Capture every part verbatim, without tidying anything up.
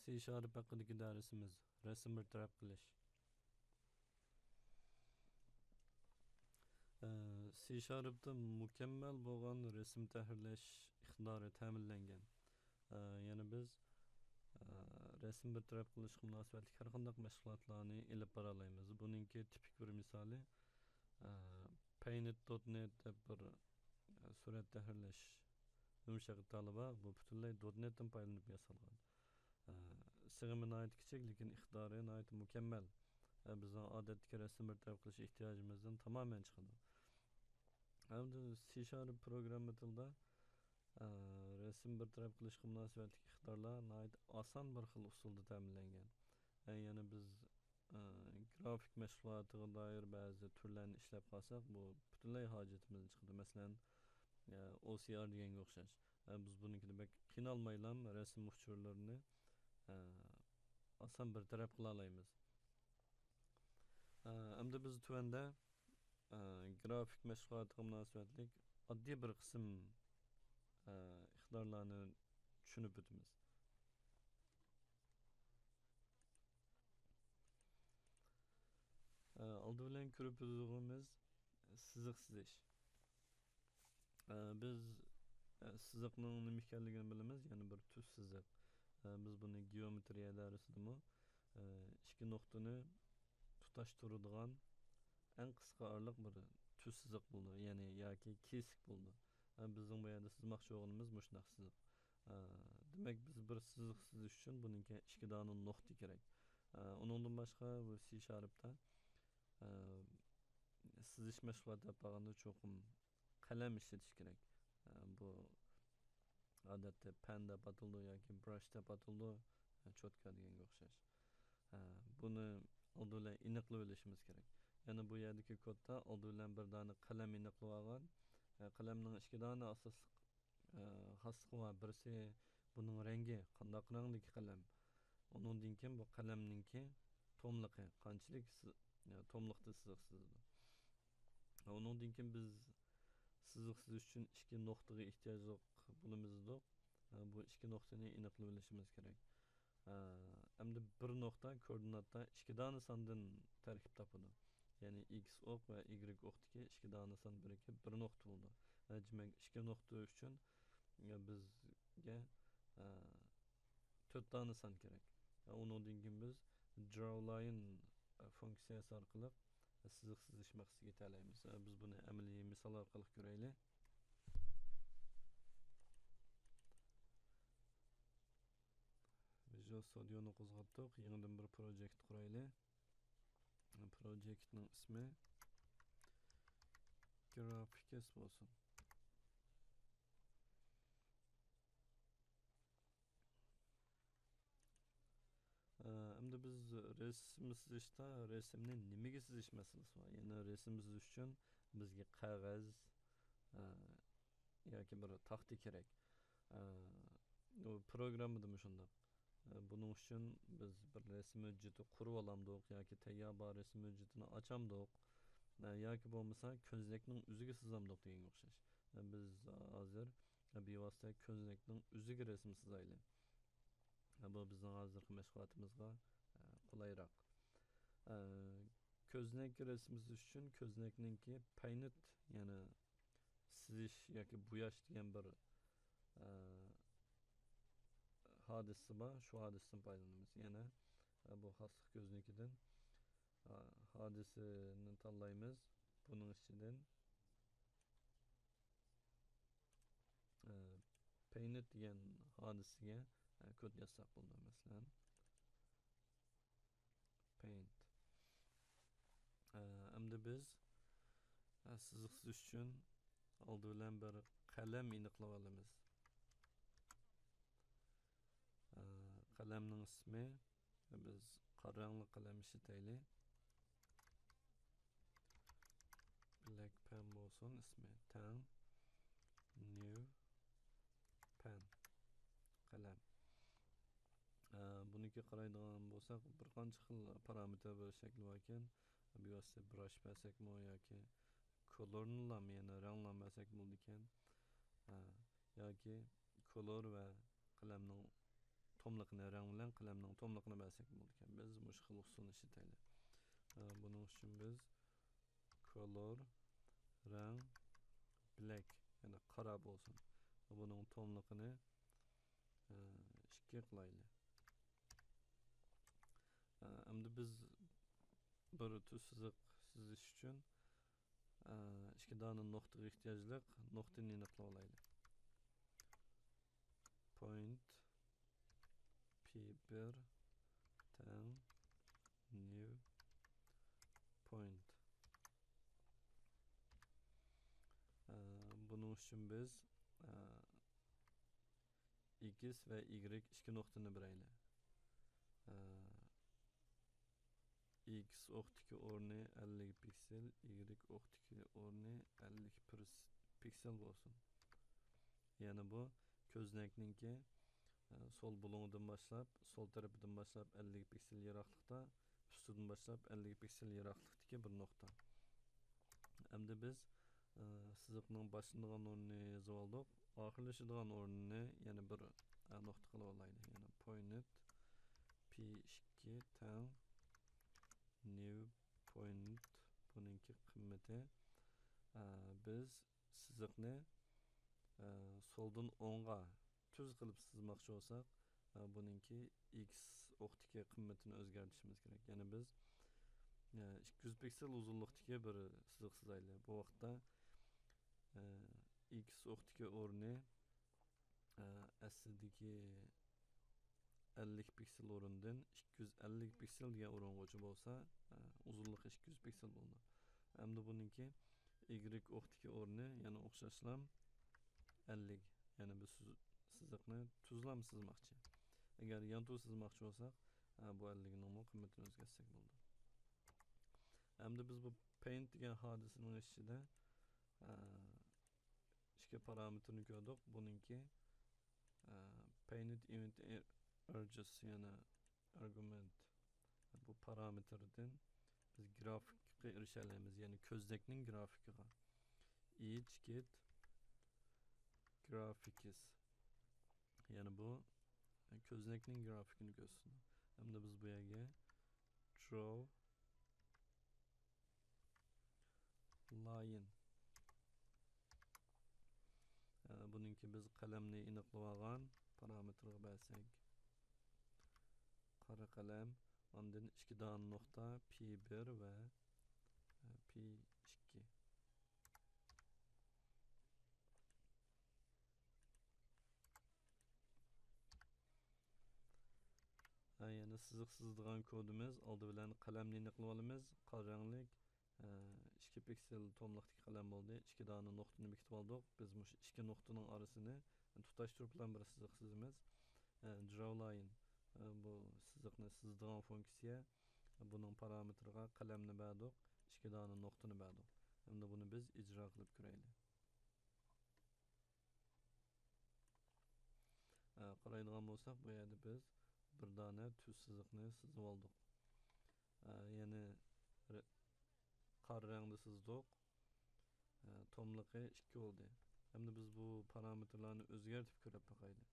سى شارپ ھەققىدىكى دەرسىمىز، رەسىم بىر تەرەپ قىلىش. سى شارپتا مۇكەممەل بولغان رەسىم تەھرىرلەش ئىقتىدارى تەمىنلەنگەن. يەنى بىز رەسىم بىر تەرەپ قىلىشقا مۇناسىۋەتلىك ھەر قانداق مەشغۇلاتلارنى ئېلىپ بارالايمىز. بۇنىڭكى تىپىك بىر مىسالى، پەينىت دوت نېت دەپ بىر سۈرەت تەھرىرلەش يۇمشاق دېتالى بار. بۇ پۈتۈنلەي دوت نېتتىن پايدىلىنىپ ياسالغان. سىغىمى ناھايىتى كىچىك، لېكىن ئىقتىدارى ناھايىتى مۇكەممەل. بىزنىڭ ئادەتتىكى رەسىم بىر تەرەپ قىلىش ئېھتىياجىمىزدىن تامامەن چىقىدۇ. ئەمدى سى شارپ پروگرامما تىلىدا رەسىم بىر تەرەپ قىلىشقا مۇناسىۋەتلىك ئىقتىدارلار ناھايىتى ئاسان بىر خىل ئۇسۇلدا تەمىنلەنگەن. يەنى بىز گرافىك مەشغۇلاتىغا دائىر بەزى تۈرلەرنى ئىشلەپ قالساق، بۇ پۈتۈنلەي ھاجىتىمىزدىن چىقىدۇ. مەسىلەن، ئو سى ئار دېگەنگە ئوخشاش. بىز بۇنىڭكىدە بەك قىينالمايلا رەسىم ئۇچۇرلىرىنى ئاسان بىر تەرەپ قىلالايمىز. ئەمدى بىز تۆۋەندە گرافىك مەشغۇلاتىغا مۇناسىۋەتلىك ئاددىي بىر قىسىم ئىقتىدارلارنى چۈشىنىپ ئۆتىمىز. ئالدى بىلەن كۆرۈپ ئۆتىدىغىنىمىز سىزىق سىزىش. بىز سىزىقنىڭ نېمە ئىكەنلىكىنى بىلىمىز، يەنى بىر تۈز سىزىق. بىز بۇنى گېئومېترىيە دەرسىدىمۇ ئىككى نۇقتىنى تۇتاشتۇرىدىغان ئەڭ قىسقا ئارىلىق بىر تۈز سىزىق بولىدۇ، يەنى ياكى كېسىك بولىدۇ. بىزنىڭ بۇ يەردە سىزماقچى بولغىنىمىز مۇشۇنداق سىزىق. دېمەك، بىز بىر سىزىق سىزىش ئۈچۈن بۇنىڭكى ئىككى دانە نۇقتا كېرەك. ئۇنىڭدىن باشقا بۇ سى شارپتا سىزىش مەشغۇلات دەپ بارغاندا چوقۇم قەلەم ئىشلىتىش كېرەك. بۇ ئادەتتە پەن دەپ ئاتىلىدۇ ياكى براش دەپ ئاتىلىدۇ، چوتكا دېگەنگە ئوخشاش. بۇنى ئالدى بىلەن ئېنىقلىۋېلىشىمىز كېرەك. يەنى بۇ يەردىكى كودتا ئالدى بىلەن بىر دانە قەلەم ئېنىقلىۋالغان. قەلەمنىڭ ئىككى دانە ئاساسلىق خاسلىقى بار. بىرسى بۇنىڭ رەڭگى، قانداق رەڭدىكى قەلەم. ئۇنىڭدىن كېيىن بۇ قەلەمنىڭكى توملۇقى، قانچىلىك سى-، توملۇقتا سىزىق سىزىدۇ. ئۇنىڭدىن كېيىن بىز سىزىق سىزىش ئۈچۈن ئىككى نۇقتىغا ئېھتىياجلىق بولىمىز دېدۇق. بۇ ئىككى نۇقتىنى ئېنىقلىۋېلىشىمىز كېرەك. ئەمدى بىر نۇقتا كوئوردىناتتا ئىككى دانە ساندىن تەركىب تاپىدۇ. يەنى ئىكس ئوق ۋە ئىگرېك ئوقتىكى ئىككى دانە سان بىرىكىپ بىر نۇقتا بولىدۇ. دېمەك، ئىككى نۇقتا ئۈچۈن بىزگە تۆت دانە سان كېرەك. ئۇنىڭدىن كېيىن بىز دراۋلاين فۇنكسىيەسى ئارقىلىق سىزىق سىزىش مەقسىتىگە يېتەلەيمىز. بىز بۇنى ئەمەلىي مىسال ئارقىلىق كۆرەيلى. ۋىژۇئال ستۇدىيونى قوزغاتتۇق. يېڭىدىن بىر پروجېكت قۇرايلى. پروجېكتنىڭ ئىسمى گرافىكس بولسۇن. ئەمدى بىز رەسىم سىزىشتا رەسىمنى نېمىگە سىزىش مەسىلىسى بار. يەنى رەسىم سىزىش ئۈچۈن بىزگە قەغەز، ئە، ياكى بىر تاختا كېرەك. ئە، بۇ پروگراممىدىمۇ شۇنداق. ئە، بۇنىڭ ئۈچۈن بىز بىر رەسىم ھۆججىتى قۇرۇۋالامدۇق ياكى تەييار بار رەسىم ھۆججىتىنى ئاچامدۇق. ئە، ياكى بولمىسا كۆزنەكنىڭ ئۆزىگە سىزامدۇق دېگەنگە ئوخشاش. ئە، بىز ھازىر بىۋاسىتە كۆزنەكنىڭ ئۆزىگە رەسىم سىزايلى. بۇ بىزنىڭ ھازىرقى مەشغۇلاتىمىزغا، ئە، قولايراق. ئە، كۆزنەك رەسىم سىزىش ئۈچۈن كۆزنەكنىڭكى پەينىت، يەنى سىزىش ياكى بوياش دېگەن بىر، ئە، ھادىسىسى بار. شۇ ھادىسىدىن پايدىلىنىمىز. يەنە، ئە، بۇ خاسلىق كۆزنىكىدىن، ئە، ھادىسىنى تاللايمىز. بۇنىڭ ئىچىدىن پەينىت دېگەن ھادىسىگە كود يازساق بولىدۇ، مەسىلەن، پەينىت. ئەمدى بىز سىزىق سىزىش ئۈچۈن ئالدى بىلەن بىر قەلەم ئېنىقلاپ ئالىمىز. قەلەمنىڭ ئىسمى، بىز قارا رەڭلىك قەلەم ئىشلىتەيلى. بلەك پەن بولسۇن ئىسمى. تەڭ نيۇ پەن قەلەم. ئە، بۇنىڭكى قارايدىغان بولساق، بىر قانچە خىل پارامېتىر بىر شەكلى باركەن. بىۋاسىتە براش بەرسەكمۇ ياكى كولورنىلام، يەنى رەڭلام بەرسەك بولىدىكەن. ئە، ياكى كولور ۋە قەلەمنىڭ توملۇقىنى رەڭ بىلەن قەلەمنىڭ توملۇقىنى بەرسەك بولىدىكەن. بىز مۇشۇ خىل ئۇسۇلنى ئىشلىتەيلى. ئە، بۇنىڭ ئۈچۈن بىز color، رەڭ، black، يەنى قارا بولسۇن. بۇنىڭ توملۇقىنى، ئە، ئىككى قىلايلى. ئە، ئەمدى بىز بىر تۈز سىزىق سىزىش ئۈچۈن، ئە، ئىككى دانە نۇقتىغا ئېھتىياجلىق. نۇقتىنى ئېنىقلاۋالايلى. Point P بىر تەڭ new point. ئە، بۇنىڭ ئۈچۈن بىز، ئە، X ۋە Y ئىككى نۇقتىنى بېرەيلى. ئە، X ئوقتىكى ئورنى ئەللىك پىكسېل، Y ئوقتىكى ئورنى ئەللىك پىرس-، پىكسېل بولسۇن. يەنى بۇ كۆزنەكنىڭكى، ئە، سول بۇلۇڭىدىن باشلاپ، سول تەرىپىدىن باشلاپ ئەللىك پىكسېل يىراقلىقتا، ئۈستىدىن باشلاپ ئەللىك پىكسېل يىراقلىقتىكى بىر نۇقتا. ئەمدى بىز، ئە، سىزىقنىڭ باشلىنىدىغان ئورنىنى يېزىۋالدۇق. ئاخىرلىشىدىغان ئورنىنى يەنە بىر، ئە، نۇقتا قىلىپ ئالايلى. يەنى point P ئىككى تەڭ new point، بۇنىڭكى قىممىتى، ئە، بىز سىزىقنى، ئە، سولدىن ئوڭغا تۈز قىلىپ سىزماقچى بولساق، ئە، بۇنىڭكى X ئوقتىكى قىممىتىنى ئۆزگەرتىشىمىز كېرەك. يەنى بىز، ئە، ئىككى يۈز پىكسېل ئۇزۇنلۇقتىكى بىر سىزىق سىزايلى. بۇ ۋاقىتتا، ئە، X ئوقتىكى ئورنى، ئە، ئەسلىدىكى ئەللىك پىكسېل ئورنىدىن ئىككى يۈز ئەللىك پىكسېل دېگەن ئورۇنغىچە بولسا، ئە، ئۇزۇنلۇقى ئىككى يۈز پىكسېل بولىدۇ. ئەمدى بۇنىڭكى Y ئوقتىكى ئورنى يەنە ئوخشاشلا ئەللىك. يەنى بىز سىز-، سىزىقنى تۈزلەم سىزماقچى. ئەگەر يانتۇ سىزماقچى بولساق، ئە، بۇ ئەللىكنىڭمۇ قىممىتىنى ئۆزگەرتسەك بولىدۇ. ئەمدى بىز بۇ paint دېگەن ھادىسىنىڭ ئىچىدە، ئە، ئىككى پارامېتىرنى كۆردۇق. بۇنىڭكى، ئە، painted event edges، يەنى argument. بۇ پارامېتىردىن بىز گرافىكقا ئېرىشەلەيمىز، يەنى كۆزنەكنىڭ گرافىكىغا. Edge get graphics. يەنى بۇ كۆزنەكنىڭ گرافىكىنى كۆرسىتىدۇ. ئەمدى بىز بۇ يەرگە draw line. ئە، بۇنىڭكى بىز قەلەمنى ئېنىقلىۋالغان پارامېتىرغا بەرسەك. قارا قەلەم، ئاندىن ئىككى دانە نۇقتا، پى بىر ۋە، ئە، پى ئىككى. ھە، يەنە سىزىق سىزىدىغان كودىمىز، ئالدى بىلەن قەلەمنى ئېنىقلىۋالىمىز. قارا رەڭلىك، ئىككى پىكسېل توملۇقتىكى قەلەم بولدى. ئىككى دانە نۇقتىنى بېكىتىپ ئالدۇق. بىز مۇشۇ ئىككى نۇقتىنىڭ ئارىسىنى تۇتاشتۇرۇپ بىلەن بىر سىزىق سىزىمىز. دراو لاين، بۇ سىزىقنى سىزىدىغان فۇنكسىيە. بۇنىڭ پارامېتىرىغا قەلەمنى بەردۇق، ئىككى دانە نۇقتىنى بەردۇق. ئەمدى بۇنى بىز ئىجرا قىلىپ كۆرەيلى. ئە، قارايدىغان بولساق، بۇ يەردە بىز بىر دانە تۈز سىزىقنى سىزىۋالدۇق. ئە، يەنى رە-، قارا رەڭدە سىزدۇق. ئە، توملۇقى ئىككى بولدى. ئەمدى بىز بۇ پارامېتىرلارنى ئۆزگەرتىپ كۆرۈپ باقايلى.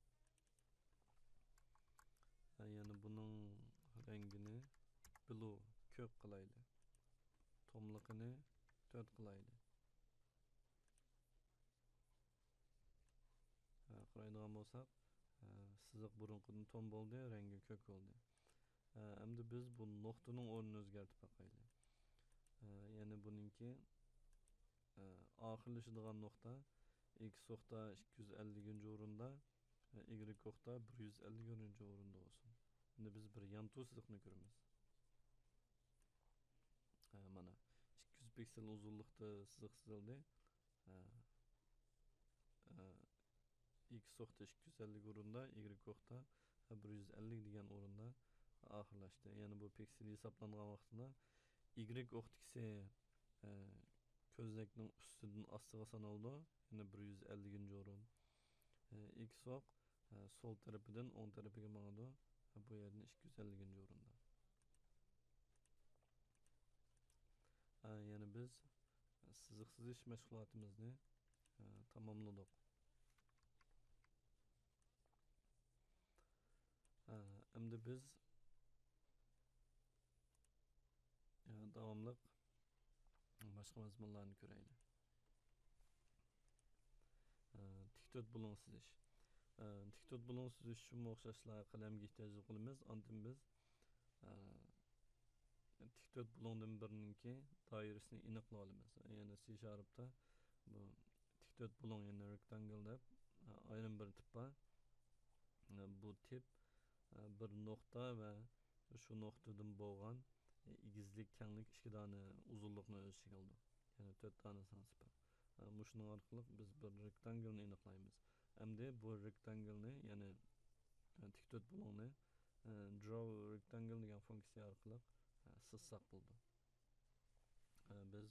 ئە، يەنى بۇنىڭ رەڭگىنى بلۇ، كۆك قىلايلى. توملۇقىنى تۆت قىلايلى. ھە، قارايدىغان بولساق، ھە، سىزىق بۇرۇنقىدىن توم بولدى، رەڭگى كۆك بولدى. ھە، ئەمدى بىز بۇ نۇقتىنىڭ ئورنىنى ئۆزگەرتىپ باقايلى. ھە، يەنى بۇنىڭكى، ھە، ئاخىرلىشىدىغان نۇقتا ئېكس ئوقتا ئىككى يۈز ئەللىكىنچى ئورۇندا، ھە، ئىگرېك ئوقتا بىر يۈز ئەللىكىنچى ئورۇندا بولسۇن. ئەمدى بىز بىر يانتۇ سىزىقنى كۆرىمىز. ھە، مانا، ئىككى يۈز پىكسېل ئۇزۇنلۇقتا سىزىق سىزىلدى. ئە، ئە، ئېكس ئوقتا ئىككى يۈز ئەللىك ئورۇندا، ئىگرېك ئوقتا بىر يۈز ئەللىك دېگەن ئورۇندا ئاخىرلاشتى. يەنى بۇ پىكسېل ھېسابلانغان ۋاقتىدا ئىگرېك ئوقتىكىسى، ئە، كۆزنەكنىڭ ئۈستىدىن ئاستىغا سانالىدۇ، يەنى بىر يۈز ئەللىكىنچى ئورۇن. ئە، ئېكس ئوق، ئە، سول تەرىپىدىن ئوڭ تەرىپىگە ماڭىدۇ، ئە، بۇ يەردىن ئىككى يۈز ئەللىكىنچى ئورۇندا. ئە، يەنى بىز سىزىق سىزىش مەشغۇلاتىمىزنى، ئە، تاماملىدۇق. ئەمدى بىز، يا، داۋاملىق باشقا مەزمۇنلارنى كۆرەيلى. ئە، تىك تۆت بۇلۇڭ سىزىش. ئە، تىك تۆت بۇلۇڭ سىزىش ئۈچۈنمۇ ئوخشاشلا قەلەمگە ئېھتىياجلىق بولىمىز. ئاندىن بىز، ئە، تىك تۆت بۇلۇڭدىن بىرىنىڭكى دائىرىسىنى ئېنىقلاۋالىمىز. يەنى سى شارپتا بۇ تىك تۆت بۇلۇڭ، يەنى رېكتانگل دەپ، ئە، ئايرىم بىر تىپ بار. ئە، بۇ تىپ، ئە، بىر نۇقتا ۋە شۇ نۇقتىدىن بولغان، ئە، ئېگىزلىك، كەڭلىك ئىككى دانە ئۇزۇنلۇقنى ئۆز ئىچىگە ئالىدۇ. يەنى تۆت دانە سان سىفىر. ئە، مۇشۇنىڭ ئارقىلىق بىز بىر رېكتانگلنى ئېنىقلايمىز. ئەمدى بۇ رېكتانگلنى، يەنى، ئە، تىك تۆت بۇلۇڭنى، ئە، دراو رېكتانگل دېگەن فۇنكسىيە ئارقىلىق، ئە، سىزساق بولىدۇ. ئە، بىز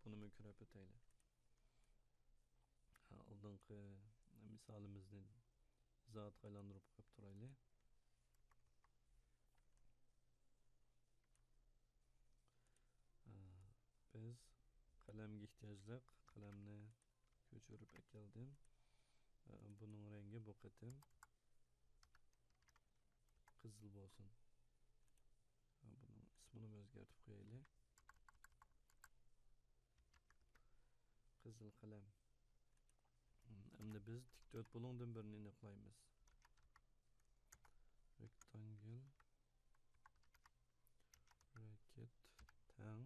بۇنىمۇ كۆرۈپ ئۆتەيلى. ئە، ئالدىنقى مىسالىمىزنى ئىزاھاتقا ئايلاندۇرۇپ قويۇپ تۇرايلى. ئە، بىز قەلەمگە ئېھتىياجلىق، قەلەمنى كۆچۈرۈپ ئەكەلدىم. ئە، بۇنىڭ رەڭگى بۇ قېتىم قىزىل بولسۇن. ئە، بۇنىڭ ئىسمىنىمۇ ئۆزگەرتىپ قويايلى. قىزىل قەلەم. ئەمدى بىز تىك تۆت بۇلۇڭدىن بىرىنى ئېنىقلايمىز. رېكتانگل، رېكت، تەڭ،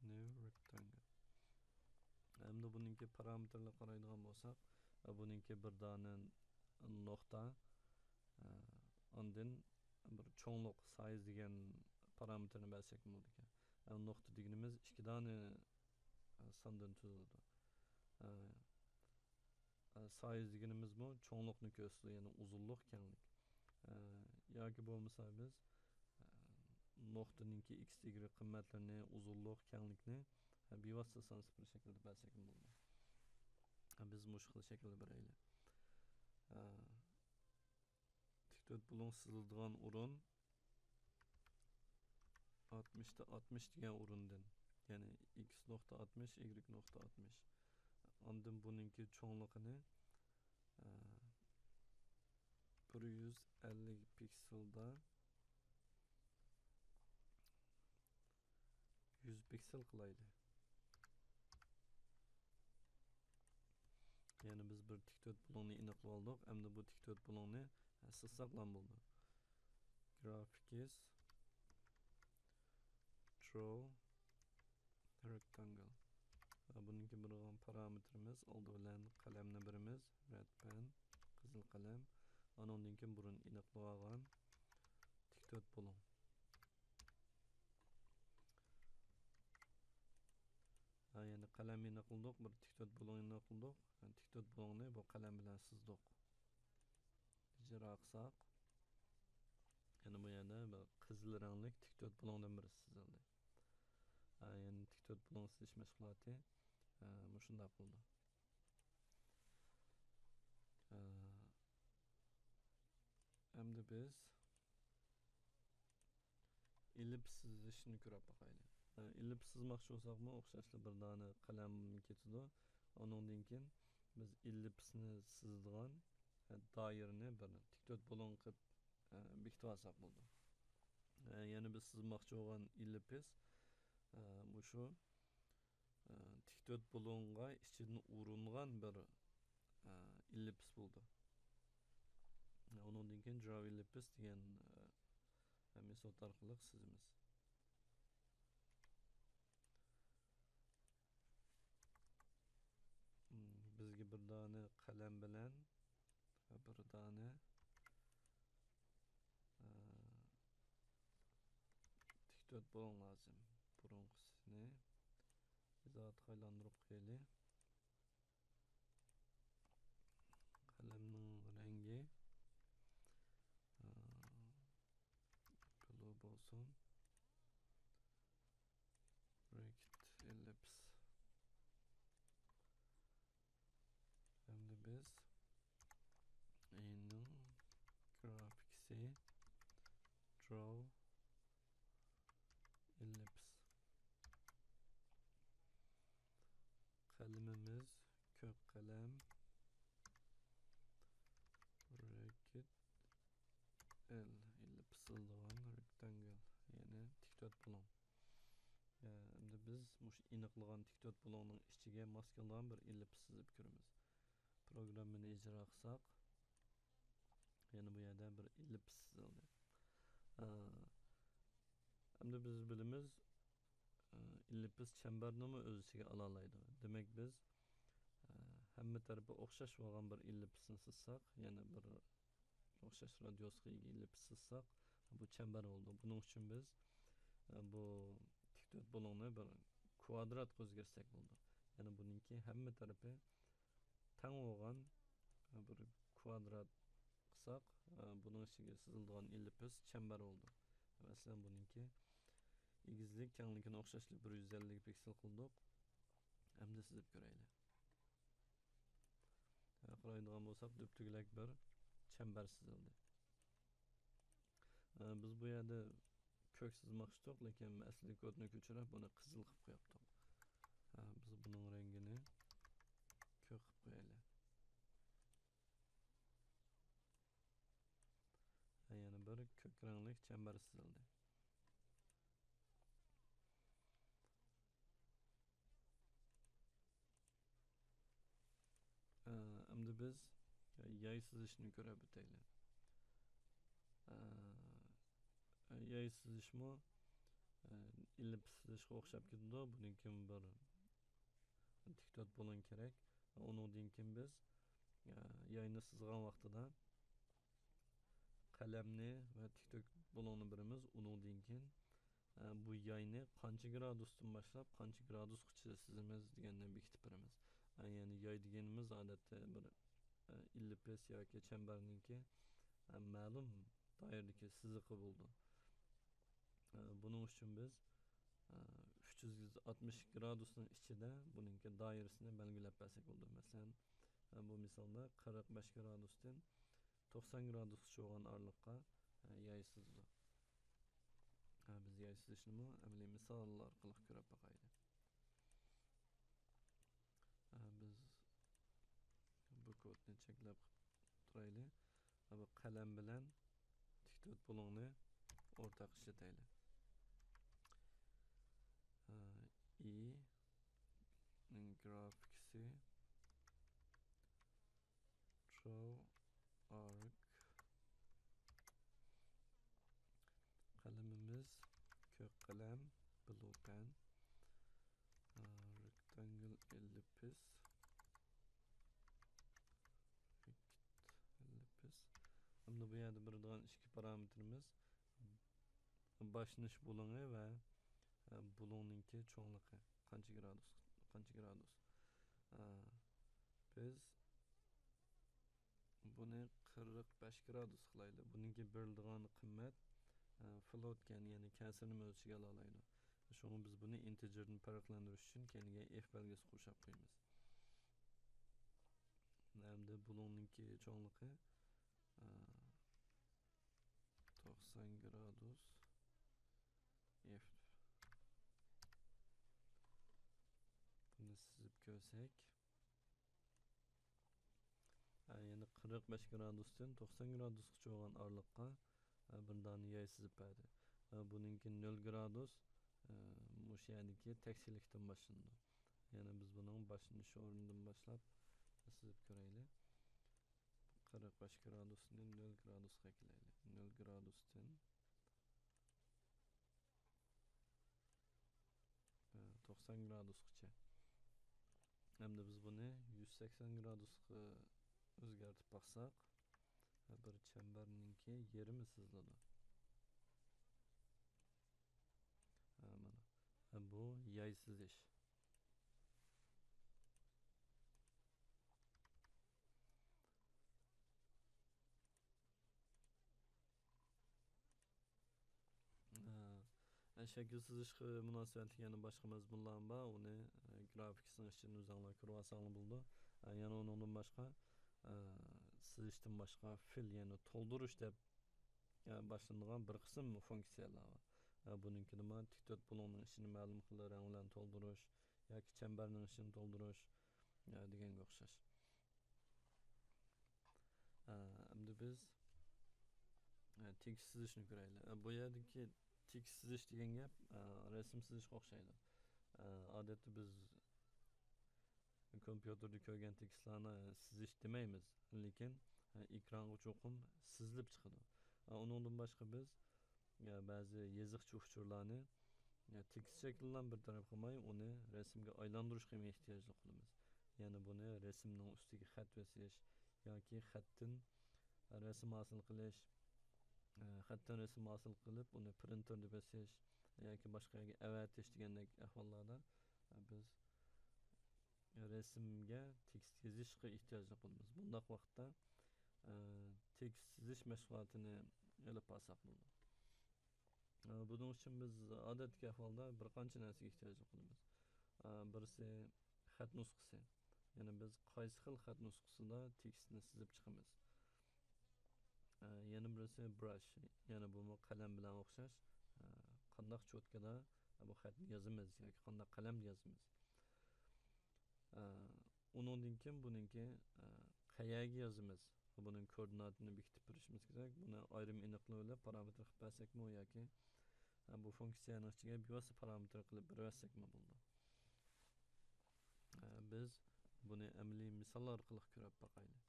نيۇ رېكتانگل. ئەمدى بۇنىڭكى پارامېتىرلىرىغا قارايدىغان بولساق، بۇنىڭكى بىر دانە نۇقتا، ئاندىن بىر چوڭلۇق، سايز دېگەن پارامېتىرنى بەرسەك بولىدىكەن. نۇقتا دېگىنىمىز ئىككى دانە ساندىن تۈزۈلىدۇ. سايز دېگىنىمىزمۇ چوڭلۇقنى كۆرسىتىدۇ، يەنى ئۇزۇنلۇق، كەڭلىك. ياكى بولمىسا بىز نۇقتىنىڭكى ئېكس، ئىگرېك قىممەتلىرىنى، ئۇزۇنلۇق، كەڭلىكنى بىۋاسىتە سان سىفىر شەكلىدە بەرسەكمۇ بولىدۇ. بىز مۇشۇ خىل شەكىلدە بېرەيلى. تىك تۆت بۇلۇڭ سىزىلىدىغان ئورۇن ئاتمىشتا ئاتمىش دېگەن ئورۇندىن، يەنى ئېكس نۇقتا ئاتمىش، ئىگرېك نۇقتا ئاتمىش. ئاندىن بۇنىڭكى چوڭلۇقىنى، ئە، بىر يۈز ئەللىك پىكسېلدا يۈز پىكسېل قىلايلى. يەنە بىز بىر تىك تۆت بۇلۇڭنى ئېنىقلىۋالدۇق. ئەمدى بۇ تىك تۆت بۇلۇڭنى، ئە، سىزساقلا بولىدۇ. Graphics draw rectangle. ۋە بۇنىڭكى بىر پارامېتىرىمىز، ئالدى بىلەن قەلەمنى بېرىمىز، رەد پەن، قىزىل قەلەم. ئانىڭدىن كېيىن بۇرۇن ئېنىقلىۋالغان تىك تۆت بۇلۇڭ. ھە، يەنى قەلەم ئېنىقلىدۇق، بىر تىك تۆت بۇلۇڭ ئېنىقلىدۇق. يەنى تىك تۆت بۇلۇڭنى بۇ قەلەم بىلەن سىزدۇق. ئىجرا قىلساق، يەنە بۇ يەردە بىر قىزىل رەڭلىك تىك تۆت بۇلۇڭدىن بىرسى سىزىلدى. ھە، يەنى تىك تۆت بۇلۇڭ سىزىش مەشغۇلاتى، ھە، مۇشۇنداق بولىدۇ. ھە، ئەمدى بىز ئېللىپس سىزىشنى كۆرۈپ باقايلى. ئېللىپس سىزماقچى بولساقمۇ ئوخشاشلا بىر دانە قەلەم كېتىدۇ. ئۇنىڭدىن كېيىن بىز ئېللىپسنى سىزىدىغان دائىرىنى بىر تىك تۆت بۇلۇڭ قىلىپ بېكىتىپ ئالساق بولىدۇ. يەنە بىز سىزماقچى بولغان ئېللىپس، مۇشۇ ئە، تىك تۆت بۇلۇڭغا ئىچىدىن ئۇرۇنغان بىر، ئە، ئېللىپس بولىدۇ. ئۇنىڭدىن كېيىن دراو ئېللىپس دېگەن، ئە، مېتود ئارقىلىق سىزىمىز. بىزگە بىر دانە قەلەم بىلەن ۋە بىر دانە، ئە، تىك تۆت بۇلۇڭ لازىم. بۇرۇنقىسىنى ئىزاھاتقا ئايلاندۇرۇپ قويايلى. قەلەمنىڭ رەڭگى، ئە، بلۇ بولسۇن. رېكت ئېللىپس. ئەمدى بىز ئېنىڭ گرافىكسى دراو ئېللىپس. قەلىمىمىز كۆك قەلەم، رېكت سىزىلىدىغان رېكتانگل، يەنى تىك تۆت بۇلۇڭ. ئە، ئەمدى بىز مۇشۇ ئېنىقلىغان تىك تۆت بۇلۇڭنىڭ ئىچىگە ماس كېلىدىغان بىر ئېللىپىس سىزىپ كۆرىمىز. پروگراممىنى ئىجرا قىلساق، يەنە بۇ يەردە بىر ئېللىپىس سىزىلدى. ئە، ئەمدى بىز بىلىمىز، ئە، ئېللىپىس چەمبەرنىمۇ ئۆز ئىچىگە ئالالايدۇ. دېمەك، بىز، ئە، ھەممە تەرىپى ئوخشاش بولغان بىر ئېللىپىسنى سىزساق، يەنە بىر ئوخشاش رادىيۇسقا ئىگە ئېللىپىس سىزساق، بۇ چەمبەر بولىدۇ. بۇنىڭ ئۈچۈن بىز، ئە، بۇ تىك تۆت بۇلۇڭنى بىر كۋادراتقا ئۆزگەرتسەك بولىدۇ. يەنى بۇنىڭكى ھەممە تەرىپى تەڭ بولغان، ئە، بىر كۋادرات قىلساق، ئە، بۇنىڭ ئىچىگە سىزىلىدىغان ئېللىپىس چەمبەر بولىدۇ. مەسىلەن، بۇنىڭكى ئېگىزلىك، كەڭلىكىنى ئوخشاشلا بىر يۈز ئەللىك پىكسېل قىلدۇق. ئەمدى سىزىپ كۆرەيلى. قارايدىغان بولساق، دۈپدۈگىلەك بىر چەمبەر سىزىلدى. ئە، بىز بۇ يەردە كۆك سىزماقچىدۇق، لېكىن ئەسلىدىكى كودنى كۆچۈرۈپ، بۇنى قىزىل قىلىپ قويۇپتۇق. ئە، بىز بۇنىڭ رەڭگىنى كۆك قىلىپ قويايلى. ئە، يەنە بىر كۆك رەڭلىك چەمبەر سىزىلدى. ئە، ئەمدى بىز ياي سىزىشنى كۆرۈپ ئۆتەيلى. ئە، ياي سىزىشمۇ، ئە، ئېللىپىس سىزىشقا ئوخشاپ كېتىدۇ. بۇنىڭ كېيىن بىر تىك تۆت بۇلۇڭ كېرەك. ئۇنىڭدىن كېيىن بىز، ئە، ياينى سىزغان ۋاقتىدا قەلەمنى ۋە تىك تۆت بۇلۇڭنى بېرىمىز. ئۇنىڭدىن كېيىن، ئە، بۇ ياينى قانچە گرادۇستىن باشلاپ قانچە گرادۇسقىچە سىزىمىز دېگەننى بېكىتىپ بېرىمىز. ئە، يەنى ياي دېگىنىمىز ئادەتتە بىر، ئە، ئېللىپىس ياكى چەمبەرنىڭكى، ئە، مەلۇم دائىرىدىكى سىزىقى بولىدۇ. ئە، بۇنىڭ ئۈچۈن بىز، ئە، ئۈچ يۈز ئاتمىش گرادۇسنىڭ ئىچىدە بۇنىڭكى دائىرىسىنى بەلگىلەپ بەرسەك بولىدۇ. مەسىلەن، ئە، بۇ مىسالدا قىرىق بەش گرادۇستىن توقسان گرادۇسقىچە بولغان ئارىلىققا، ئە، ياي سىزىدۇ. ئە، بىز ياي سىزىشنىمۇ ئەمەلىي مىسال ئارقىلىق كۆرۈپ باقايلى. ئە، بىز بۇ كودنى چەكلەپ تۇرايلى. ئە، بۇ قەلەم بىلەن تىك تۆت بۇلۇڭنى ئورتاق ئىشلىتەيلى. ئە، ئى نىڭ گرافىكىسى Draw arc. قەلىمىمىز كۆك قەلەم، blue pen. ئا، rectangle ellipse. Rect ellipse. ئەمدى بۇ يەردە بېرىدىغان ئىككى پارامېتىرىمىز باشلىنىش بۇلۇڭى ۋە، ئە، بۇلۇڭنىڭكى چوڭلۇقى. قانچە گرادۇس، قانچە گرادۇس. ئە، بىز بۇنى قىرىق بەش گرادۇس قىلايلى. بۇنىڭكى بېرىلىدىغان قىممەت، ئە، float ئىكەن، يەنى كەسىرنى ئۆز ئىچىگە ئالالايدۇ. شۇڭا بىز بۇنى integer دىن پەرقلەندۈرۈش ئۈچۈن كەينىگە if بەلگىسى قوشاپ قويىمىز. ئەمدى بۇلۇڭنىڭكى چوڭلۇقى، ئە، توقسان گرادۇس. If. بۇنى سىزىپ كۆرسەك. ھە، يەنى قىرىق بەش گرادۇستىن توقسان گرادۇسقىچە بولغان ئارىلىققا، ھە، بىر دانە ياي سىزىپ بەردى. ھە، بۇنىڭكى نۆل گرادۇس، ھە، مۇشۇ يەردىكى تەكشىلىكتىن باشلىنىدۇ. يەنى بىز بۇنىڭ باشلىنىش ئورنىدىن باشلاپ سىزىپ كۆرەيلى. قىرىق بەش گرادۇسنى نۆل گرادۇسقا ئەكېلەيلى. نۆل گرادۇستىن، ئە، توقسان گرادۇسقىچە. ئەمدى بىز بۇنى يۈز سەكسەن گرادۇسقا ئۆزگەرتىپ باقساق، بىر چەمبەرنىڭكى يېرىمى سىزىلىدۇ. ھە، مانا. ھە، بۇ ياي سىزىش. ھە، شەكىل سىزىشقا مۇناسىۋەتلىك يەنە باشقا مەزمۇنلار بار. ئۇنى، ئە، گرافىكىسىنىڭ ئىچىدىن ئۆزۈڭلار كۆرۈۋالساڭلار بولىدۇ. ئە، يەنە ئۇنىڭدىن باشقا، ئە، سىزىشتىن باشقا فىل، يەنى تولدۇرۇش دەپ، ئە، باشلىنىدىغان بىر قىسىم فۇنكسىيەلەر بار. ئە، بۇنىڭكىدىمۇ تىك تۆت بۇلۇڭنىڭ ئىچىنى مەلۇم خىل رەڭ بىلەن تولدۇرۇش ياكى چەمبەرنىڭ ئىچىنى تولدۇرۇش، ئە، دېگەنگە ئوخشاش. ئە، ئەمدى بىز ئە، تېكىست سىزىشنى كۆرەيلى. ئە، بۇ يەردىكى تېكىست سىزىش دېگەن گەپ، ئە، رەسىم سىزىشقا ئوخشايدۇ. ئە، ئادەتتە بىز كومپيۇتېردا كۆرگەن تېكىستلارنى سىزىش دېمەيمىز، لېكىن، ئە، ئېكرانغا چوقۇم سىزىلىپ چىقىدۇ. ئە، ئۇنىڭدىن باشقا بىز، ئە، بەزى يېزىقچە ئۇچۇرلارنى، ئە، تېكىست شەكلىدىلا بىر تەرەپ قىلماي، ئۇنى رەسىمگە ئايلاندۇرۇشقا ھېم ئېھتىياجلىق قىلىمىز. يەنى بۇنى رەسىمنىڭ ئۈستىگە خەت بېسىش ياكى خەتتىن رەسىم ھاسىل قىلىش، ئە، خەتتىن رەسىم ھاسىل قىلىپ، ئۇنى پرىنتېردا بېسىش ياكى باشقا يەرگە ئەۋەتىش دېگەندەك ئەھۋاللاردا، ئە، بىز رەسىمگە تېكىست يېزىشقا ئېھتىياجلىق بولىمىز. بۇنداق ۋاقىتتا، ئە، تېكىست سىزىش مەشغۇلاتىنى ئېلىپ بارساق بولىدۇ. ئە، بۇنىڭ ئۈچۈن بىز ئادەتتىكى ئەھۋالدا بىر قانچە نەرسىگە ئېھتىياجلىق بولىمىز. ئە، بىرسى خەت نۇسخىسى. يەنى بىز قايسى خىل خەت نۇسخىسىدا تېكىستنى سىزىپ چىقىمىز. ئە، يەنە بىرسى برۇش. يەنى بۇمۇ قەلەم بىلەن ئوخشاش. ئە، قانداق چوتكىدا بۇ خەتنى يازىمىز ياكى قانداق قەلەمدە يازىمىز. ئە، ئۇنىڭدىن كېيىن بۇنىڭكى، ئە، قەيەرگە يازىمىز. بۇنىڭ كوئوردىناتىنى بېكىتىپ بېرىشىمىز كېرەك. بۇنى ئايرىم ئېنىقلىۋېلىپ پارامېتىر قىلىپ بەرسەكمۇ ياكى، ئە، بۇ فۇنكسىيەنىڭ ئىچىگە بىۋاسىتە پارامېتىر قىلىپ بېرىۋەتسەكمۇ بولىدۇ. ئە، بىز بۇنى ئەمەلىي مىسال ئارقىلىق كۆرۈپ باقايلى.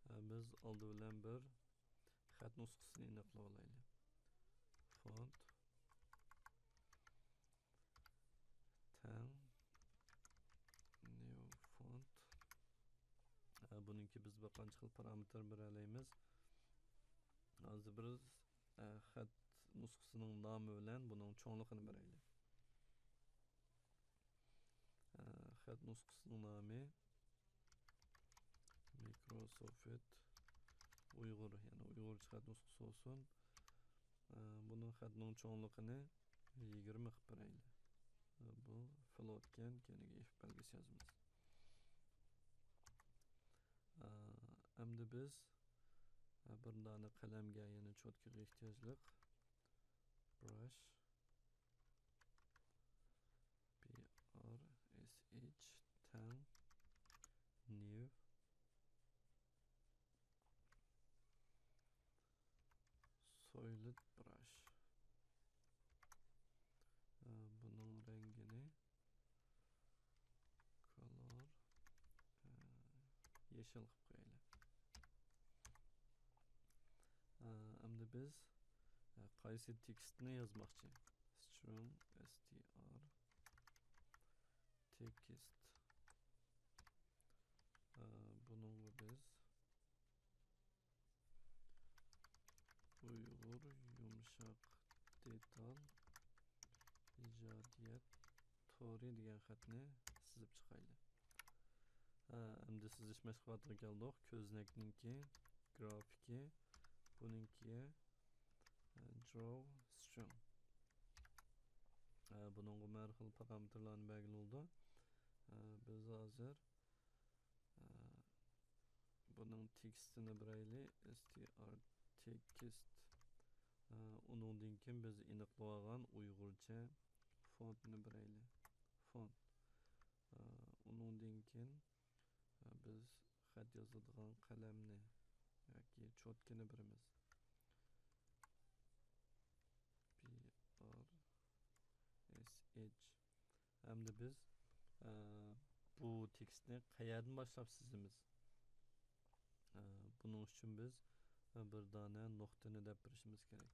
ئە، بىز ئالدى بىلەن بىر خەت نۇسخىسىنى ئېنىقلىۋالايلى. فونت تەڭ نيۇ فونت. ئە، بۇنىڭكى بىز بىر قانچە خىل پارامېتىر بېرەلەيمىز. ھازىر بىز، ئە، خەت نۇسخىسىنىڭ نامى بىلەن بۇنىڭ چوڭلۇقىنى بېرەيلى. ئە، خەت نۇسخىسىنىڭ نامى مىكروسوفت ئۇيغۇر، يەنى ئۇيغۇرچە خەت نۇسخىسى بولسۇن. ئە، بۇنىڭ خەتنىڭ چوڭلۇقىنى يىگىرمە قىلىپ بېرەيلى. ئە، بۇ فلوتكەن، كەينىگە ئىف بەلگىسى يازىمىز. ئە، ئەمدى بىز، ئە، بىر دانە قەلەمگە، يەنى چوتكىغا ئېھتىياجلىق. برۇش. بي ئار ئېس ئېيچ تەڭ نيۇ سولىد برۇش. ئە، بۇنىڭ رەڭگىنى كولور، ئە، يېشىل قىلىپ قويايلى. ئە، ئەمدى بىز، ئە، قايسى تېكىستنى يازماقچى؟ سترىڭ، ئېس تى ئار، تېكىست. ئە، بۇنىڭغا بىز ئۇيغۇر يۇمشاق دېتال ئىجادىيەت تورى دېگەن خەتنى سىزىپ چىقايلى. ھە، ئەمدى سىزىش مەشغۇلاتىغا كەلدۇق. كۆزنەكنىڭكى گرافىكى، بۇنىڭكى، ھە، دراو سترىڭ. ھە، بۇنىڭغا ھەر خىل پارامېتىرلارنى بەرگىلى بولىدۇ. ھە، بىز ھازىر، ھە، بۇنىڭ تېكىستىنى بېرەيلى، ئېس تى ئار تېكىست. ئۇنىڭدىن كېيىن بىز ئېنىقلىۋالغان ئۇيغۇرچە فونتنى بېرەيلى. فونت. ئۇنىڭدىن كېيىن بىز خەت يازىدىغان قەلەمنى ياكى چوتكىنى بېرىمىز. بى ئار ئېس ئېيچ. ئەمدى بىز، ئە، بۇ تېكىستنى قەيەردىن باشلاپ سىزىمىز؟ ئە، بۇنىڭ ئۈچۈن بىز، ئە، بىر دانە نۇقتىنى دەپ بېرىشىمىز كېرەك.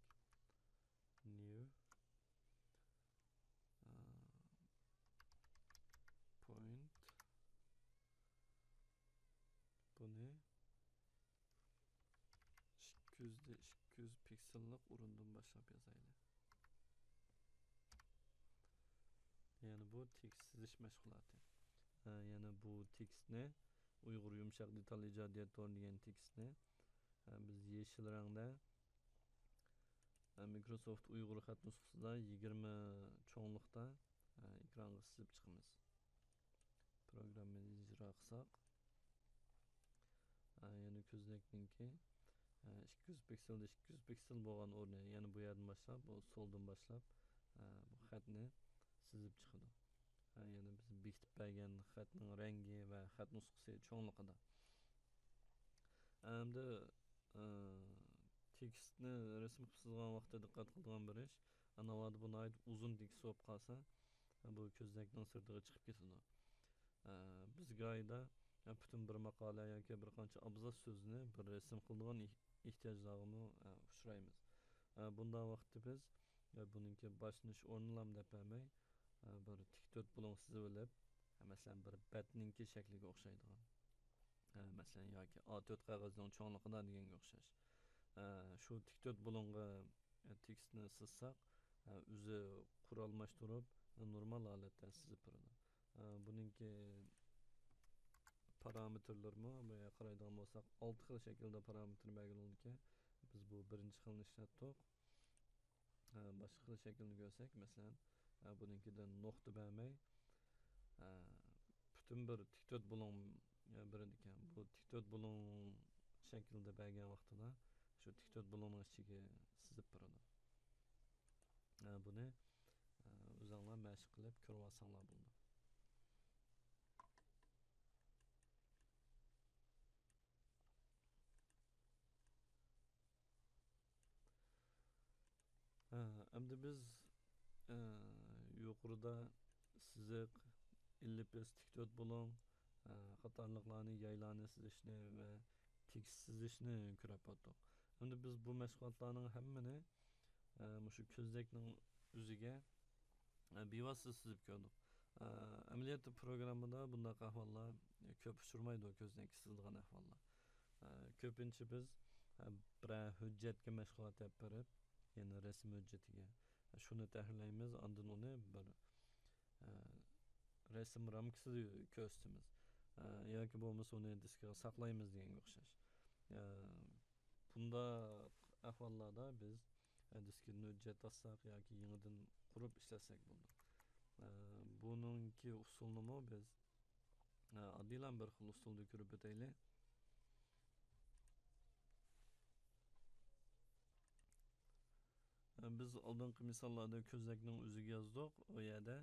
نيۇ، ئە، پوينت. بۇنى ئىككى يۈز دە ئىككى يۈز پىكسېللىق ئورۇندىن باشلاپ يازايلى. يەنى بۇ تېكىست سىزىش مەشغۇلاتى. ھە، يەنى بۇ تېكىستنى، ئۇيغۇر يۇمشاق دېتال ئىجادىيەت تورى دېگەن تېكىستنى، ھە، بىز يېشىل رەڭدە، ھە، مىكروسوفت ئۇيغۇر خەت نۇسخىسىدا يىگىرمە چوڭلۇقتا، ھە، ئېكرانغا سىزىپ چىقىمىز. پروگراممىنى ئىجرا قىلساق، ئە، يەنە كۆزنەكنىڭكى، ئە، ئىككى يۈز پىكسېلدە ئىككى يۈز پىكسېل بولغان ئورنى، يەنە بۇ يەردىن باشلاپ، بۇ سولدىن باشلاپ، ئە، بۇ خەتنى سىزىپ چىقىدۇ. ئە، يەنە بىز بېكىتىپ بەرگەن خەتنىڭ رەڭگى ۋە نۇسخىسى چوڭلۇقىدا. ئەمدى، ئە، تېكىستنى رەسىم قىلىپ سىزغان ۋاقىتتا دىققەت قىلىدىغان بىر ئىش، ناۋادا بۇ ناھايىتى ئۇزۇن تېكىست بولۇپ قالسا، بۇ كۆزنەكنىڭ سىرتىغا چىقىپ كېتىدۇ. ئە، بىز گاھىدا، ئە، پۈتۈن بىر ماقالە ياكى بىر قانچە ئابزاس سۆزنى بىر رەسىم قىلىدىغان ئېھ-، ئېھتىياجلارغىمۇ، ئە، ئۇچرايمىز. ئە، بۇنداق ۋاقىتتا بىز، ئە، بۇنىڭكى باشلىنىش ئورنىنىلا دەپ بەرمەي، ئە، بىر تىك تۆت بۇلۇڭ سىزىۋېلىپ، ئە، مەسىلەن، بىر بەتنىڭكى شەكلىگە ئوخشايدىغان. ئە، مەسىلەن، ياكى ئا تۆت قەغەزنىڭ چوڭلۇقىدا دېگەنگە ئوخشاش. ئە، شۇ تىك تۆت بۇلۇڭغا، ئە، تېكىستنى سىزساق، ئە، ئۆزى قورالماشتۇرۇپ، ئە، نورمال ھالەتتە سىزىپ بېرىدۇ. ئە، بۇنىڭكى پارامېتىرلىرىمۇ، بۇ يەرگە قارايدىغان بولساق، ئالتە خىل شەكىلدە پارامېتىر بەرگىلى بولىدىكەن. بىز بۇ بىرىنچى خىلنى ئىشلەتتۇق. ئە، باشقا خىل شەكىلنى كۆرسەك، مەسىلەن، ئە، بۇنىڭكىدە نۇقتا بەرمەي، ئە، پۈتۈن بىر تىك تۆت بۇلۇڭ، ئە، بېرىدىكەن. بۇ تىك تۆت بۇلۇڭ شەكلىدە بەرگەن ۋاقتىدا شۇ تىك تۆت بۇلۇڭنىڭ ئىچىگە سىزىپ بېرىدۇ. ئە، بۇنى، ئە، ئۆزۈڭلار مەشىق قىلىپ كۆرۈۋالساڭلار بولىدۇ. ھە، ئەمدى بىز، ئە، يۇقىرىدا سىزىق، ئېللىپىس، تىك تۆت بۇلۇڭ، ئە، قاتارلىقلارنى، يايلارنى سىزىشنى ۋە تېكىست سىزىشنى كۆرۈپ ئۆتتۇق. ئەمدى بىز بۇ مەشغۇلاتلارنىڭ ھەممىنى، ئە، مۇشۇ كۆزنەكنىڭ ئۆزىگە، ئە، بىۋاسىتە سىزىپ كۆردۇق. ئە، ئەمەلىيەتتە پروگراممىدا بۇنداق ئەھۋاللار كۆپ ئۇچرىمايدۇ، كۆزنەك سىزىدىغان ئەھۋاللار. ئە، كۆپىنچە بىز، ئە، بىرەر ھۆججەتكە مەشغۇلات ئېلىپ بېرىپ، يەنى رەسىم ھۆججىتىگە، ئە، شۇنى تەھرىرلەيمىز، ئاندىن ئۇنى بىر، ئە، رەسىم رامكىسىدا كۆرسىتىمىز. ئە، ياكى بولمىسا ئۇنى دىسكىغا ساقلايمىز دېگەنگە ئوخشاش. ئە، بۇنداق ئەھۋاللاردا بىز، ئە، دىسكىدىن ھۆججەت ئالساق ياكى يېڭىدىن قۇرۇپ ئىشلەتسەك بولىدۇ. ئە، بۇنىڭكى ئۇسۇلىنىمۇ بىز، ئە، ئاددىيلا بىر خىل ئۇسۇلدا كۆرۈپ ئۆتەيلى. ئە، بىز ئالدىنقى مىساللاردا كۆزنەكنىڭ ئۆزىگە يازدۇق. ئۇ يەردە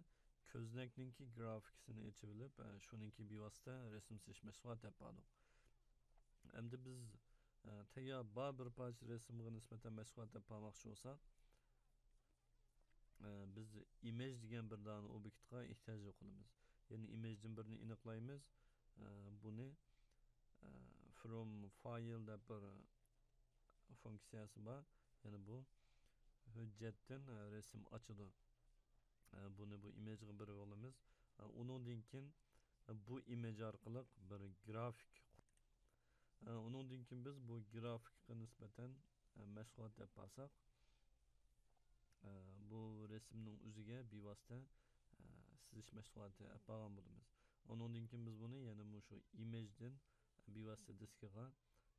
كۆزنەكنىڭكى گرافىكىسىنى ئېچىۋېلىپ، ئە، شۇنىڭكى بىۋاسىتە رەسىم سىزىش مەشغۇلات ئېلىپ باردۇق. ئەمدى بىز، ئە، تەييار بار بىر پارچە رەسىمگە نىسبەتەن مەشغۇلات ئېلىپ بارماقچى بولساق، ئە، بىز ئىمېج دېگەن بىر دانە ئوبيېكتقا ئېھتىياج قىلىمىز. يەنى ئىمېجدىن بىرنى ئېنىقلايمىز. ئە، بۇنى، ئە، from file دەپ بىر فۇنكسىيەسى بار. يەنى بۇ ھۆججەتتىن، ئە، رەسىم ئاچىدۇ. ئە، بۇنى بۇ ئىمېجغا بېرىپ ئالىمىز. ئە، ئۇنىڭدىن كېيىن، ئە، بۇ ئىمېج ئارقىلىق بىر گرافىك. ئە، ئۇنىڭدىن كېيىن بىز بۇ گرافىكقا نىسبەتەن، ئە، مەشغۇلات ئېلىپ بارساق، ئە، بۇ رەسىمنىڭ ئۆزىگە بىۋاسىتە، ئە، سىزىش مەشغۇلاتى ئېلىپ بارغان بولىمىز. ئۇنىڭدىن كېيىن بىز بۇنى يەنە مۇشۇ ئىمېجدىن بىۋاسىتە دىسكىغا،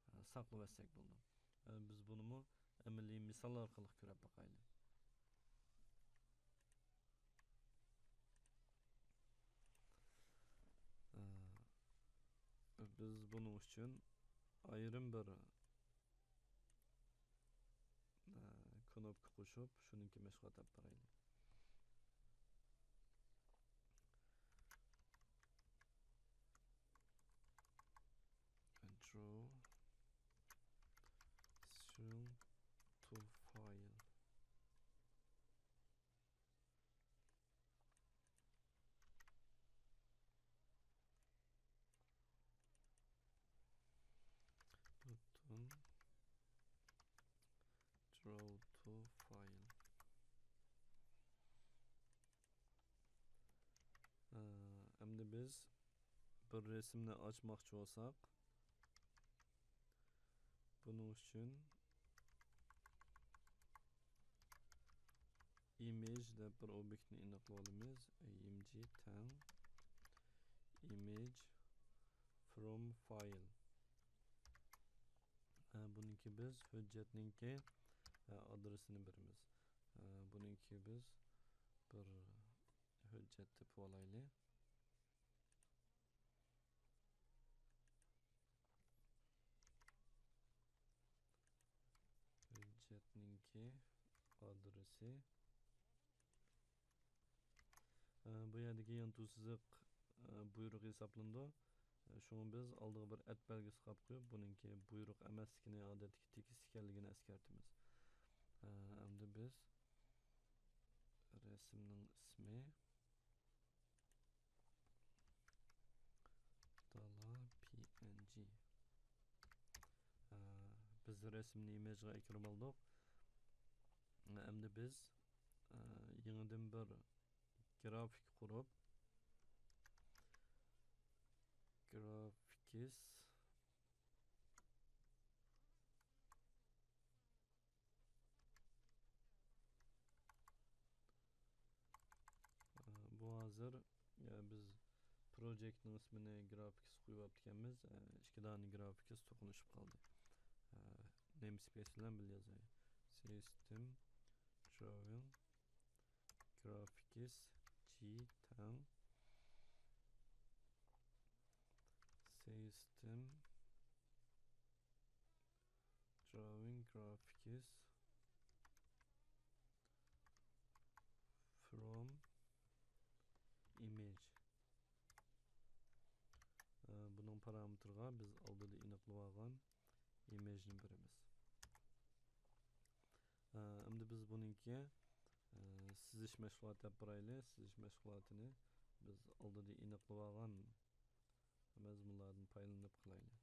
ئە، ساقلىۋەتسەك بولىدۇ. ئە، بىز بۇنىمۇ ئەمەلىي مىسال ئارقىلىق كۆرۈپ باقايلى. ئە، بىز بۇنىڭ ئۈچۈن ئايرىم بىر، ئە، كنوپكا قوشۇپ، شۇنىڭكى مەشغۇلات ئېلىپ بارايلى. Draw string to file. Button draw to file. ئە، ئەمدى بىز بىر رەسىمنى ئاچماقچى بولساق، بۇنىڭ ئۈچۈن ئىمېج دەپ بىر ئوبيېكتنى ئېنىقلىۋالىمىز. ئىمېج تەڭ ئىمېج from file. ئە، بۇنىڭكى بىز ھۆججەتنىڭكى، ئە، ئادرېسىنى بېرىمىز. ئە، بۇنىڭكى بىز بىر ھۆججەت تېپىۋالايلى. ھۆججەتنىڭكى ئادرېسى. ئە، بۇ يەردىكى يانتۇ سىزىق، ئە، بۇيرۇق ھېسابلىنىدۇ. شۇڭا بىز ئالدىغا بىر ئەت بەلگىسى قويۇپ قويۇپ، بۇنىڭكى بۇيرۇق ئەمەسلىكىنى، ئادەتتىكى تېكىست ئىكەنلىكىنى ئەسكەرتىمىز. ئەمدى بىز رەسىمنىڭ ئىسمى دالا پي ئېن جى. بىز رەسىمنى ئىمېجغا ئەكىرىپ ئالدۇق. ئەمدى بىز يېڭىدىن بىر گرافىك قۇرۇپ، گرافىكس، بۇ ھازىر، بىز پروجېكتنىڭ ئىسمىنى گرافىكس قويۇۋاپتىكەنمىز. ئىككى دانە گرافىكس توقۇنۇشۇپ قالدى. نېمسپېيس بىلەن بىللە يازاي. سىستېم دراۋىڭ گرافىكس جى تەڭ سىستېم دراۋىڭ گرافىكس فروم ئىمېج. بۇنىڭ پارامېتىرىغا بىز ئالدىدا ئېنىقلىۋالغان ئىمېجنى بېرىمىز. ئەمدى بىز بۇنىڭكى سىزىش مەشغۇلاتى دەپ بارايلى. سىزىش مەشغۇلاتىنى بىز ئالدىدا ئېنىقلىۋالغان مەزمۇنلاردىن پايدىلىنىپ قىلايلى.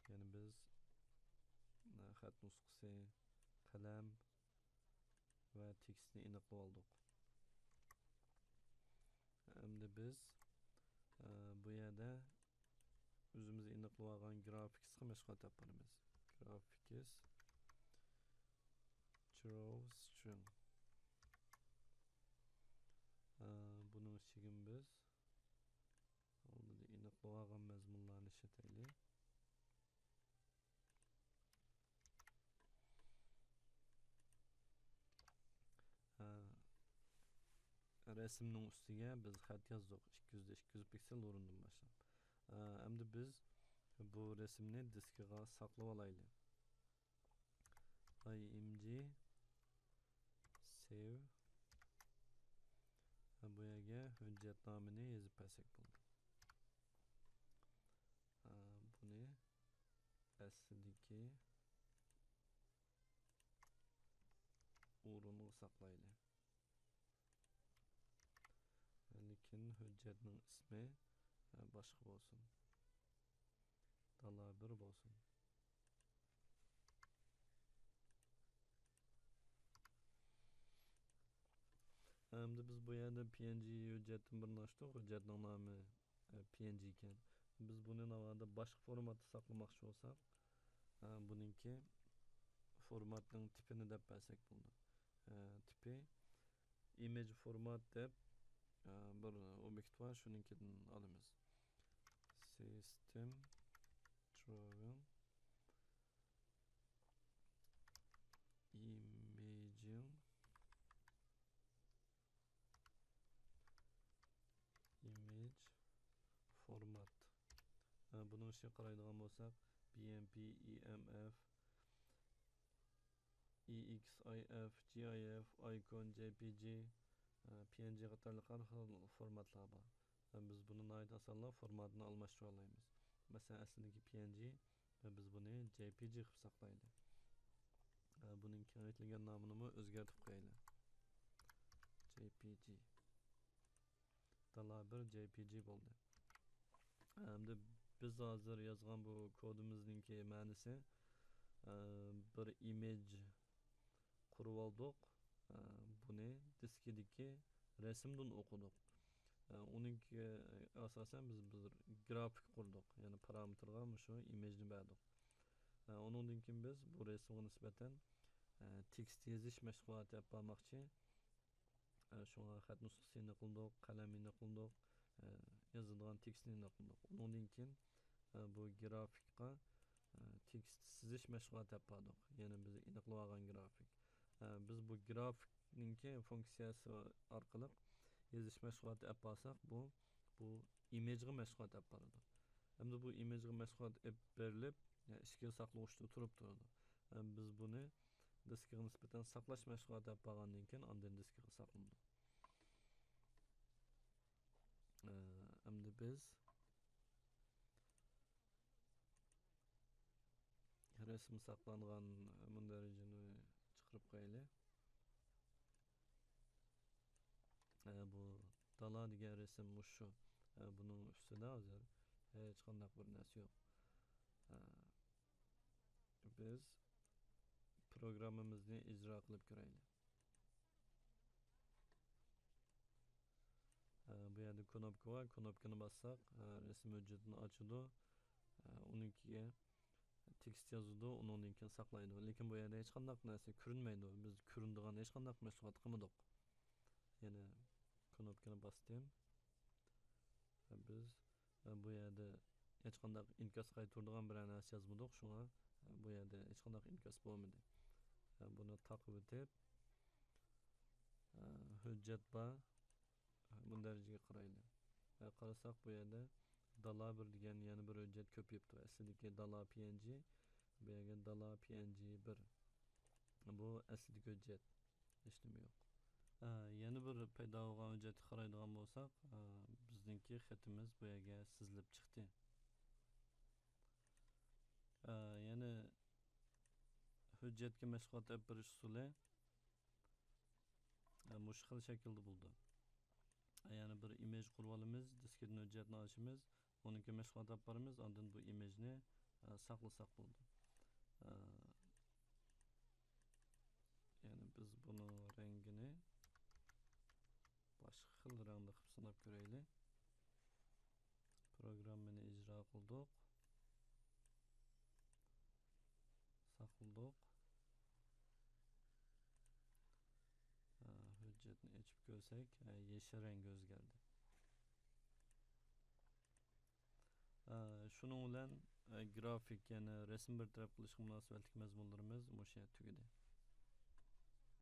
يەنى بىز خەت نۇسخىسى، قەلەم ۋە تېكىستنى ئېنىقلىۋالدۇق. ئەمدى بىز بۇ يەردە ئۆزىمىز ئېنىقلىۋالغان گرافىكسقا مەشغۇلات ئېلىپ بارىمىز. گرافىكس دراۋ سترىڭ. بۇنىڭ ئىچىگە بىز ئالدىدا ئېنىقلىۋالغان مەزمۇنلارنى ئىشلىتەيلى. رەسىمنىڭ ئۈستىگە بىز خەت يازدۇق. ئىككى يۈز دە ئىككى يۈز پىكسېل ئورنىدىن باشلاپ. ئەمدى بىز بۇ رەسىمنى دىسكىغا ساقلىۋالايلى. ئاي ئېم جى سېۋ. بۇ يەرگە ھۆججەت نامىنى يېزىپ بەرسەك بولدى. بۇنى ئەسلىدىكى ئورۇنغا ساقلايلى. لېكىن ھۆججەتنىڭ ئىسمى باشقا بولسۇن. دالا بىر بولسۇن. ئەمدى بىز بۇ يەردە پي ئېن جى ھۆججەتتىن بىرنى ئاچتۇق. ھۆججەتنىڭ نامى پي ئېن جى ئىكەن. بىز بۇنى ناۋادا باشقا فورماتتا ساقلىماقچى بولساق، بۇنىڭكى فورماتنىڭ تىپىنى دەپ بەرسەك بولىدۇ. تىپى ئىمېج فورمات دەپ بىر ئوبيېكت بار، شۇنىڭكىدىن ئالىمىز. سىستېم دراۋىڭ ئىمېجىڭ ئىمېج فورمات. بۇنىڭ ئىچىگە قارايدىغان بولساق، بى ئېم پى، ئى ئېم ئېف، ئى ئېكس ئاي ئېف، جى ئاي ئېف، ئايكون، جەي پى جى، پى ئېن جى قاتارلىق ھەر خىل فورماتلار بار. بىز بۇنى ناھايىتى ئاسانلا فورماتىنى ئالماشتۇرالايمىز. مەسىلەن، ئەسلىدىكى پى ئېن جى ۋە بىز بۇنى جەي پى جى قىلىپ ساقلايلى. بۇنىڭ كېڭەيتىلگەن نامىنىمۇ ئۆزگەرتىپ قويايلى. جەي پى جى. دالا بىر جەي پى جى بولدى. ئەمدى بىز ھازىر يازغان بۇ كودىمىزنىڭكى مەنىسى، بىر ئىمېج قۇرۇۋالدۇق. بۇنى دىسكىدىكى رەسىمدىن ئوقۇدۇق. ئۇنىڭكى ئاساسەن بىز بىر گرافىك قۇردۇق. يەنى پارامېتىرغا مۇشۇ ئىمېجنى بەردۇق. ئۇنىڭدىن كېيىن بىز بۇ رەسىمگە نىسبەتەن تېكىست يېزىش مەشغۇلاتى ئېلىپ بارماقچى. شۇڭا خەت نۇسخىسىنى قىلدۇق، قەلەمنى قىلدۇق، يازىدىغان تېكىستنى قىلدۇق. ئۇنىڭدىن كېيىن بۇ گرافىكقا تېكىست سىزىش مەشغۇلاتى ئېلىپ باردۇق. يەنى بىز ئېنىقلىۋالغان گرافىك. بىز بۇ گرافىكنىڭكى فۇنكسىيەسى ئارقىلىق يېزىش مەشغۇلاتى ئېلىپ بارساق، بۇ، بۇ ئىمېجغا مەشغۇلات ئېلىپ بارىدۇ. ئەمدى بۇ ئىمېجغا مەشغۇلات ئېلىپ بېرىلىپ، ئىچكى ساقلىغۇچتا تۇرۇپ تۇرىدۇ. بىز بۇنى دىسكىغا نىسبەتەن ساقلاش مەشغۇلاتى ئېلىپ بارغاندىن كېيىن، ئاندىن دىسكىغا ساقلىنىدۇ. بىز رەسىم ساقلانغان مۇندەرىجىنى چىقىرىپ قويايلى. ئە، بۇ دالا دېگەن رەسىم مۇشۇ. ئە، بۇنىڭ ئۈستىدە ھازىر ھېچقانداق بىر نەرسە يوق. ئە، بىز پروگراممىمىزنى ئىجرا قىلىپ كۆرەيلى. ئە، بۇ يەردە كۇنۇپكا بار. كۇنۇپكىنى باسساق، ئە، رەسىم ھۆججىتىنى ئاچىدۇ. ئە، ئۇنىڭكىگە تېكىست يازىدۇ، ئۇنىڭدىن كېيىن ساقلايدۇ. لېكىن بۇ يەردە ھېچقانداق نەرسە كۆرۈنمەيدۇ. بىز كۆرۈنىدىغان ھېچقانداق مەشغۇلات قىلمىدۇق. يەنە كۇنۇپكىنى باستىم. بىز بۇ يەردە ھېچقانداق ئىنكاس قايتۇرىدىغان بىرەر نەرسە يازمىدۇق، شۇڭا بۇ يەردە ھېچقانداق ئىنكاس بولمىدى. بۇنى تاقىۋېتىپ، ھۆججەت بار، مۇندەرىجىگە قارايلى. قارىساق، بۇ يەردە دالا بىر دېگەن يەنە بىر ھۆججەت كۆپىيىپتۇ. ئەسلىدىكى دالا پى ئېن جى، بۇ يەرگە دالا پى ئېن جى بىر. بۇ ئەسلىدىكى ھۆججەت. ھېچنېمە يوق. ئە، يەنە بىر پەيدا بولغان ھۆججەتكە قارايدىغان بولساق، ئە، بىزنىڭكى خېتىمىز بۇ يەرگە سىزىلىپ چىقتى. ئە، يەنە ھۆججەتكە مەشغۇلات ئېلىپ بېرىش ئۇسۇلى، ئە، مۇشۇ خىل شەكىلدە بولىدۇ. ئە، يەنە بىر ئىمېج قۇرۇپ ئالىمىز، دىسكىدىن ھۆججەتنى ئاچىمىز. ئۇنىڭكى مەشغۇلات ئېلىپ بارىمىز، ئاندىن بۇ ئىمېجنى، ئە، ساقلىساق بولىدۇ. ئە، يەنى بىز بۇنىڭ رەڭگىنى باشقا خىل رەڭدە قىلىپ سىناپ كۆرەيلى. پروگراممىنى ئىجرا قىلدۇق. ساقلىدۇق. ئە، ھۆججەتنى ئېچىپ كۆرسەك، ئە، يېشىل رەڭگە ئۆزگەردى. ئە، شۇنىڭ بىلەن، ئە، گرافىك، يەنى رەسىم بىر تەرەپ قىلىشقا مۇناسىۋەتلىك مەزمۇنلىرىمىز مۇشۇ يەردە تۈگىدى.